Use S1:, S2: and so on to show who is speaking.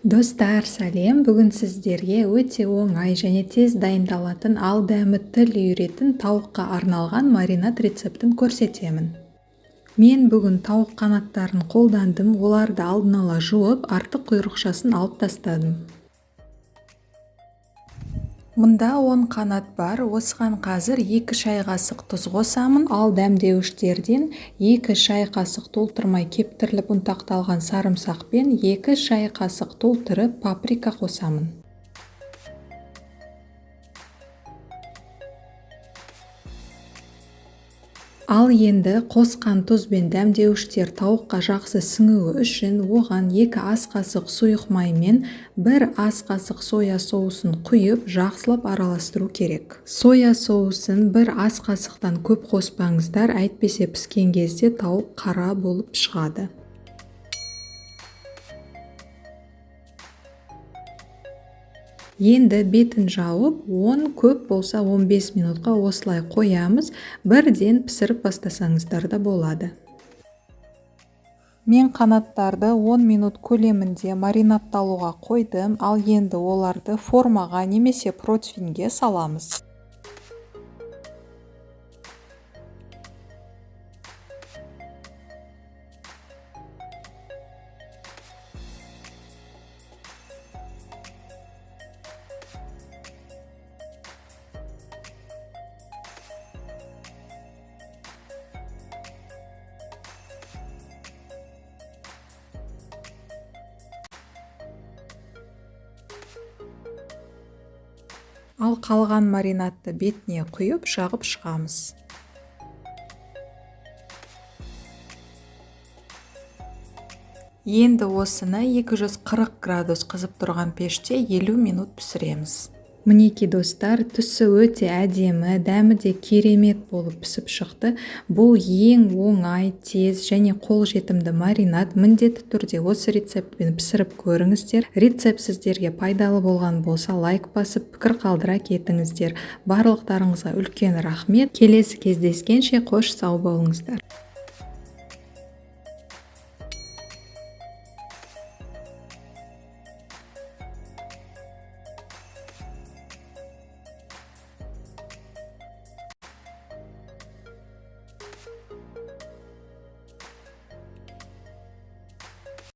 S1: Достар, сәлем! Бүгін сіздерге өте оңай және тез дайындалатын, ал дәмі тіл үйіретін тауыққа арналған маринад рецептін көрсетемін. Мен бүгін тауық қанаттарын қолдандым, оларды алдын ала жуып, артық құйрықшасын алып тастадым. Мұнда 10 қанат бар, осыған қазір 2 шай қасық тұз қосамын, ал дәмдеуіштерден 2 шай қасық толтырмай кептіріліп ұнтақталған сарымсақ пен 2 шай қасық толтырып паприка қосамын. Ал енді қосқан тұз бен дәмдеуіштер тауыққа жақсы сіңуі үшін оған 2 ас қасық сұйық май мен 1 ас қасық соя соусын құйып, жақсылап араластыру керек. Соя соусын 1 ас қасықтан көп қоспаңыздар, әйтпесе піскен кезде тауық қара болып шығады. Енді бетін жауып, 10, көп болса 15 минутқа осылай қоямыз. Бірден пісіріп бастасаңыздар да болады. Мен қанаттарды 10 минут көлемінде маринадталуға қойдым, ал енді оларды формаға немесе противеньге саламыз. Ал қалған маринадты бетіне құйып, жағып шығамыз. Енді осыны 240 градус қызып тұрған пеште 50 минут пісіреміз. Мінекей достар, түсі өте әдемі, дәмі де керемет болып пісіп шықты. Бұл ең оңай, тез және қолжетімді маринад. Міндетті түрде осы рецептпен пісіріп көріңіздер. Рецепт сіздерге пайдалы болған болса, лайк басып, пікір қалдыра кетіңіздер. Барлықтарыңызға үлкен рахмет. Келесі кездескенше қош сау болыңыздар.